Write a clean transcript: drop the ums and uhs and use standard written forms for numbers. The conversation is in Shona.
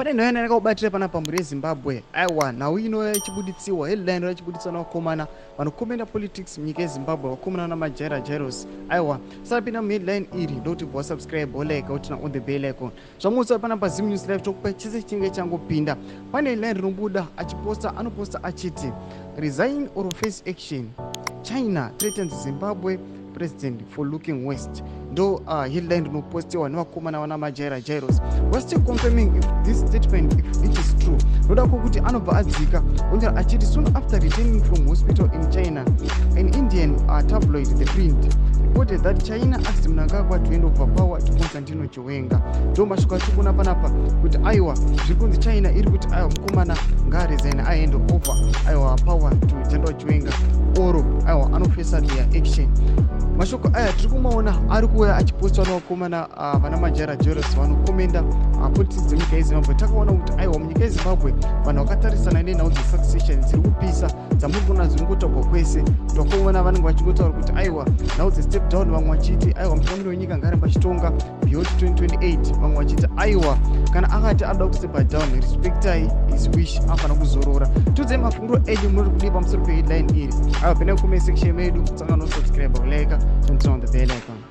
Pane nhau yandakakubatira panapa, mhuri yeZimbabwe. Aiwa, nhau ino ichibuditsiwa, headline rachibuditsiwa navakomana vanokomenda politics munyika yeZimbabwe, vakomana naMajaira Jairos. Aiwa, sarapinda muheadline iri, ndokuti bva wasubscribe, wolike, woturn on the bell icon. Zvamusa panapa Zim News Live, tokupa chese chinenge changopinda. Pane headline rinobuda achiposta, anoposta achiti, "Resign or face action, China threatens Zimbabwe president for looking west." Ndo headline rinopostiwa nevakomana vana Majaira Jairos. We're still confirming if this statement, if it is true. Noda kwokuti anobva adzika onyora achiti, "Soon after returning from hospital in China, an Indian tabloid, The Print, reported that China asked Mnangagwa to hand over power to Constantino Chiwenga." Ndo mashoko atiri kuona panapa kuti aiwa, zviri kunzi China iri kuti aiwa, mukomana ngaaresign, ahand over aiwa power to General Chiwenga, or aiwa, anofesa their action. Mashoko aya tiri kumaona ari kuuya achipostwa nevakomana vana Majaira Jairos vanokomenda politics dzemunyika yeZimbabwe. Takaona kuti aiwa, munyika yeZimbabwe vanhu vakatarisana nenhau dzesuccession dziri kupisa, dzamuri kuona dziri kungotaurwa kwese. Takaona vanenge vachingotaura kuti aiwa, nhau dzestep down, vamwe vachiti aiwa, mutungamiri wenyika ngaaramba achitonga beyond 2028, vamwe vachiti aiwa, kana akati anoda kustepa down, respectai his wish, anofanira kuzorora. Tiudzai mafungiro enyu, muri kudii pamusoro peheadline iri? Aiwa, pinda comment section medu, tsangano, subscribe, kulike, turn on the bell icon.